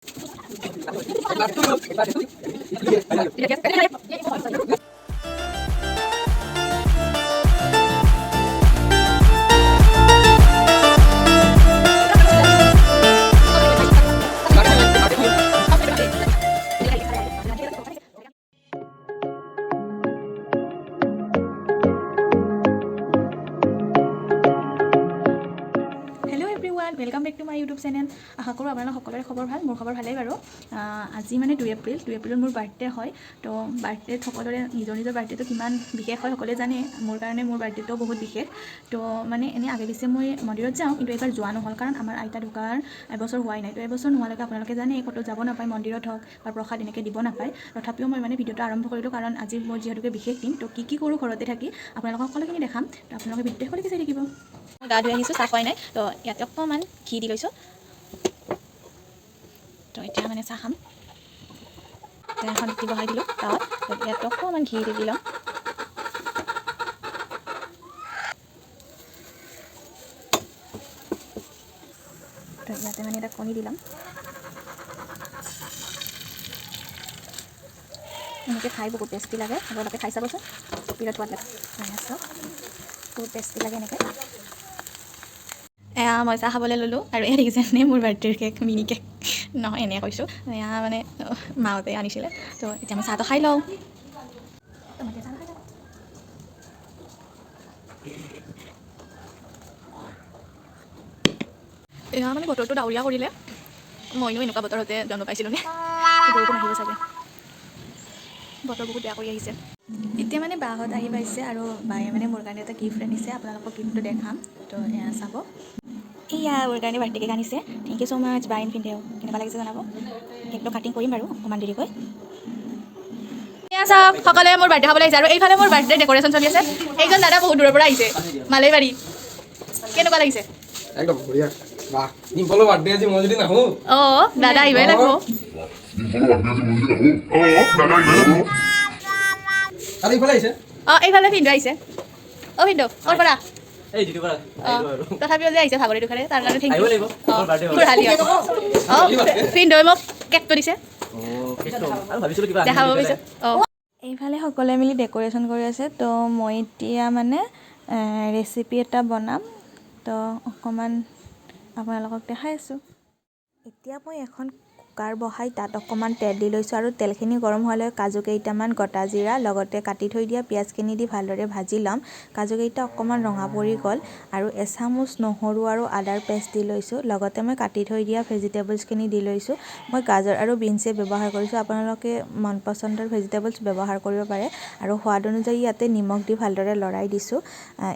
Hello everyone, welcome back to my YouTube channel. আশা কৰোঁ আপোনালোক সকলোৰে খবৰ ভাল। মোৰ খবৰ ভালেই বাৰু। আজি মানে 2 এপ্ৰিল। 2 এপ্ৰিলত মোৰ বাৰ্থডে হয়। তো বাৰ্থডেত সকলোৰে নিজৰ নিজৰ বাৰ্থডেটো কিমান বিশেষ হয় সকলোৱে জানে। মোৰ কাৰণে মোৰ বাৰ্থডেটোও বহুত বিশেষ। তো মানে এনেই আগে পিছে মই মন্দিৰত যাওঁ, কিন্তু এইবাৰ যোৱা নহ'ল, কাৰণ আমাৰ আইতা ঢুকাৰ এবছৰ হোৱাই নাই। তো এবছৰ নোহোৱালৈকে আপোনালোকে জানে, ক'তো যাব নাপায়, মন্দিৰত হওক বা প্ৰসাদ এনেকৈ দিব নাপায়। তথাপিও মই মানে ভিডিঅ'টো আৰম্ভ কৰিলোঁ, কাৰণ আজি মোৰ যিহেতুকে বিশেষ দিন। তো কি কি কৰোঁ ঘৰতে থাকি আপোনালোকক সকলোখিনি দেখাম। তো আপোনালোকে ভিডিঅ'টো শেষলৈকে চাই থাকিব। মই গা ধুই আহিছোঁ, চাহ খোৱাই নাই। তো ইয়াতে অকণমান ঘি দি লৈছোঁ। তো এতিয়া মানে চাহ খাম। এতিয়া এখন ৰুটি বহাই দিলোঁ তাৱাত। তো ইয়াত অকণমান ঘি দি ল'ম। তো ইয়াতে মানে এটা কণী দি ল'ম। এনেকৈ খাই বহুত টেষ্টি লাগে। আপোনালোকে খাই চাবচোন, বিৰাট সোৱাদ লাগে। চাওক, বহুত টেষ্টি লাগে এনেকৈ। এয়া মই চাহ খাবলৈ ল'লোঁ আৰু এয়া দেখিছেনে মোৰ বাৰ্থডেৰ কেক, মিনি কেক নহয়, এনেই কৈছোঁ। এয়া মানে মাহঁতে আনিছিলে। তো এতিয়া মই চাহটো খাই লওঁ। তো মই এতিয়া চাহ খাই লওঁ। এয়া মানে বতৰটো ডাৱৰীয়া কৰিলে। মইনো এনেকুৱা বতৰতে জন্ম পাইছিলোঁ নে? বৰষুণ আহিব চাগে, বতৰ বহুত বেয়া কৰি আহিছে। এতিয়া মানে বাহঁত আহি পাইছে আৰু বায়ে মানে মোৰ কাৰণে এটা গিফ্ট আনিছে। আপোনালোকক গিফ্টটো দেখাম। তো এয়া চাব, এয়া মোৰ কাৰণে বাৰ্থডে কেক আনিছে। Thank you so মাছ বা এণ্ড ভিনদেউ। কেনেকুৱা লাগিছে জনাব। কেকটো কাটিং কৰিম বাৰু অকণমান দেৰিকৈ। এয়া চাওক, সকলোৱে মোৰ বাৰ্থডে খাবলৈ আহিছে আৰু এইফালে মোৰ বাৰ্থডে ডেক'ৰেশ্যন চলি আছে। এইজন দাদা বহুত দূৰৰ পৰা আহিছে, মালেবাৰী। কেনেকুৱা লাগিছে? একদম বঢ়িয়া। বাহ, ডিম্পলৰ বাৰ্থডে আজি, মই যদি নাহো! অঁ, দাদা আহিবই লাগিব। আৰু ইফালে আহিছে। অঁ, এইফালে ভিনদেউ আহিছে। অঁ ভিনদেউ, ক'ৰ পৰা? এই যিটো পৰা। অঁ, তথাপিও যে আহিছে ভাগৰি দুখৰে, তাৰ কাৰণে thank আহিব ইউ। লাগিব। অঁ। মোৰ birthday হয়। খুৰালি। অঁ, ভিনদেউৱে মোক কেকটো দিছে। অঁ, কেকটো আৰু ভাবিছিলো কিবা আনিম দেখাব বুলি। পিছত। অঁ। এইফালে সকলোৱে মিলি ডেক'ৰেশ্যন কৰি আছে। তো মই এতিয়া মানে ৰেচিপি এটা বনাম। তো অকণমান আপোনালোকক দেখাই আছোঁ। এতিয়া মই এখন কুকাৰ বহাই তাত অকণমান তেল দি লৈছোঁ আৰু তেলখিনি গৰম হোৱালৈ কাজু কেইটামান, গোটা জিৰা, লগতে কাটি থৈ দিয়া পিঁয়াজখিনি দি ভালদৰে ভাজি ল'ম। কাজুকেইটা অকণমান ৰঙা পৰি গ'ল আৰু এচামুচ নহৰু আৰু আদাৰ পেষ্ট দি লৈছোঁ। লগতে মই কাটি থৈ দিয়া ভেজিটেবলছখিনি দি লৈছোঁ। মই গাজৰ আৰু বিনছে ব্যৱহাৰ কৰিছোঁ। আপোনালোকে মন পচন্দৰ ভেজিটেবলছ ব্যৱহাৰ কৰিব পাৰে। আৰু সোৱাদ অনুযায়ী ইয়াতে নিমখ দি ভালদৰে লৰাই দিছোঁ।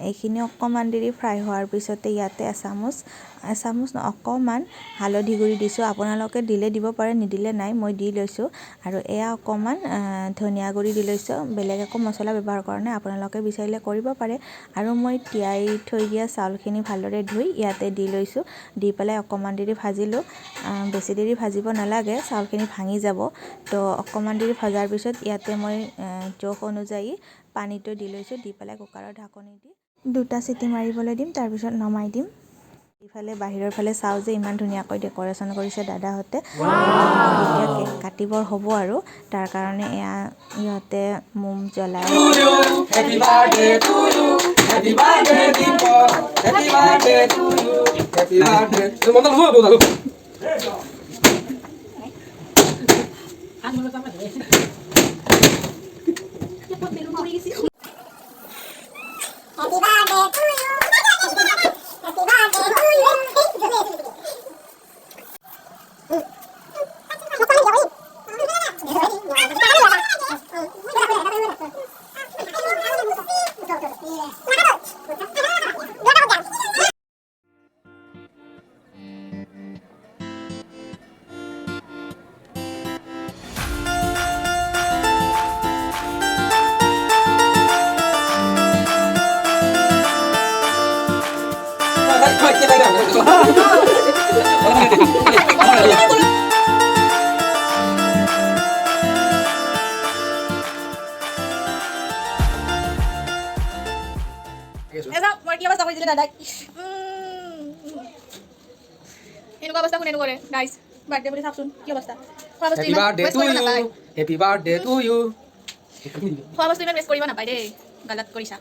এইখিনি অকণমান দেৰি ফ্ৰাই হোৱাৰ পিছতে ইয়াতে এচামুচ, এচামুচ অকণমান হালধি গুড়ি দিছোঁ। আপোনালোকে দিলে দিব পাৰে, নিদিলে নাই। মই দি লৈছোঁ। আৰু এয়া অকণমান ধনিয়া গুড়ি দি লৈছোঁ। বেলেগ একো মছলা ব্যৱহাৰ কৰা নাই, আপোনালোকে বিচাৰিলে কৰিব পাৰে। আৰু মই তিয়াই থৈ দিয়া চাউলখিনি ভালদৰে ধুই ইয়াতে দি লৈছোঁ। দি পেলাই অকণমান দেৰি ভাজিলোঁ। বেছি দেৰি ভাজিব নালাগে, চাউলখিনি ভাঙি যাব। তো অকণমান দেৰি ভজাৰ পিছত ইয়াতে মই জোখ অনুযায়ী পানীটো দি লৈছোঁ। দি পেলাই কুকাৰৰ ঢাকনি দি দুটা চিটি মাৰিবলৈ দিম, তাৰপিছত নমাই দিম। ইফালে বাহিৰৰ ফালে চাওঁ যে ইমান ধুনীয়াকৈ ডেক'ৰেশ্যন কৰিছে দাদাহঁতে। এতিয়া কেক কাটিবৰ হ'ব আৰু তাৰ কাৰণে এয়া ইহঁতে মোম জ্বলাই। Happy birthday to you, happy birthday Dimple, happy birthday to you, happy birthday. মন হ'ব জানো। Happy birthday to you. Happy birthday to you. এ চাওক, মই কি অৱস্থা কৰি দিলে দাদাক। এনেকুৱা অৱস্থা কোনে নকৰে গাইজ? বাৰ্থডে বুলি চাওকচোন কি অৱস্থা। খোৱা বস্তু Happy ইমান birthday waste to কৰিব you. নাপায়। Happy birthday to you. খোৱা বস্তু ইমান ৱেষ্ট কৰিব নাপায় দেই, গালত কৰিছা।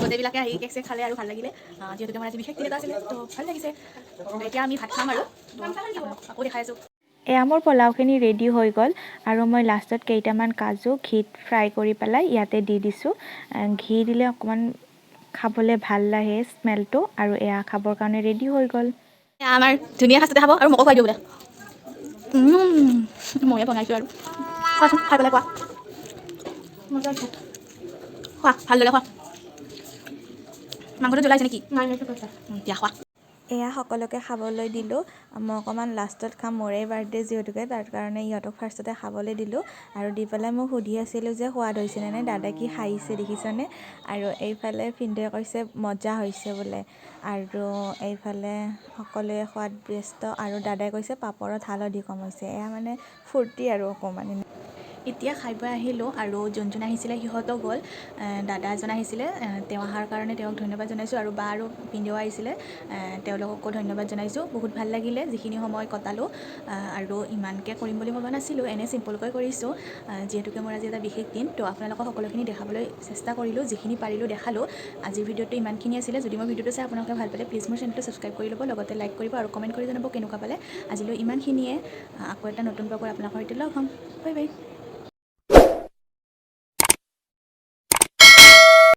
গোটেইবিলাকে আহি কেক চেক খালে আৰু ভাল লাগিলে। যিহেতুকে মোৰ আজি বিশেষ দিন এটা আছিলে, তো ভাল লাগিছে। এতিয়া আমি ভাত খাম আৰু তো আপোনালোকক আকৌ দেখাই আছোঁ। এয়া মোৰ পোলাওখিনি ৰেডি হৈ গ'ল আৰু মই লাষ্টত কেইটামান কাজু ঘিত ফ্ৰাই কৰি পেলাই ইয়াতে দি দিছোঁ। ঘি দিলে অকণমান খাবলৈ ভাল লাগে স্মেলটো। আৰু এয়া খাবৰ কাৰণে ৰেডি হৈ গ'ল। এয়া আমাৰ ধুনীয়া ফাৰ্ষ্টতে খাব আৰু মোকো খুৱাই দিব বোলে। ময়ে বনাইছোঁ আৰু। খোৱাচোন, খাই পেলাই কোৱা। খোৱা, ভালদৰে খোৱা। মাংসটো জ্বলাইছে নেকি? দিয়া, খোৱা। এয়া সকলোকে খাবলৈ দিলোঁ। মই অকণমান লাষ্টত খাম, মোৰেই বাৰ্থডে যিহেতুকে, তাৰ কাৰণে ইহঁতক ফাৰ্ষ্টতে খাবলৈ দিলোঁ। আৰু দি পেলাই মই সুধি আছিলোঁ যে সোৱাদ হৈছেনে নাই। দাদা কি হাঁহিছে দেখিছানে? আৰু এইফালে ভিনদেউৱে কৈছে মজা হৈছে বোলে। আৰু এইফালে সকলোৱে খোৱাত ব্যস্ত আৰু দাদাই কৈছে পাপৰত হালধি কম হৈছে। এয়া মানে ফূৰ্তি আৰু অকণমান। এতিয়া খাই বৈ আহিলোঁ আৰু যোন যোন আহিছিলে সিহঁতো গ'ল। দাদা এজন আহিছিলে, তেওঁ অহাৰ কাৰণে তেওঁক ধন্যবাদ জনাইছোঁ। আৰু বা আৰু ভিনদেউ আহিছিলে, তেওঁলোককো ধন্যবাদ জনাইছোঁ। বহুত ভাল লাগিলে যিখিনি সময় কটালোঁ। আৰু ইমানকৈ কৰিম বুলি ভবা নাছিলোঁ, এনেই চিম্পলকৈ কৰিছোঁ। যিহেতুকে মোৰ আজি এটা বিশেষ দিন, তো আপোনালোকক সকলোখিনি দেখাবলৈ চেষ্টা কৰিলোঁ, যিখিনি পাৰিলোঁ দেখালোঁ। আজিৰ ভিডিঅ'টো ইমানখিনি আছিলে। যদি মই ভিডিঅ'টো চাই আপোনালোকে ভাল পালে, প্লিজ মোৰ চেনেলটো ছাবস্ক্ৰাইব কৰি ল'ব, লগতে লাইক কৰিব আৰু কমেণ্ট কৰি জনাব কেনেকুৱা পালে। আজিলৈ ইমানখিনিয়ে। আকৌ এটা নতুন ব্লগত আপোনালোকৰ সৈতে লগ হ'ম। Bye bye.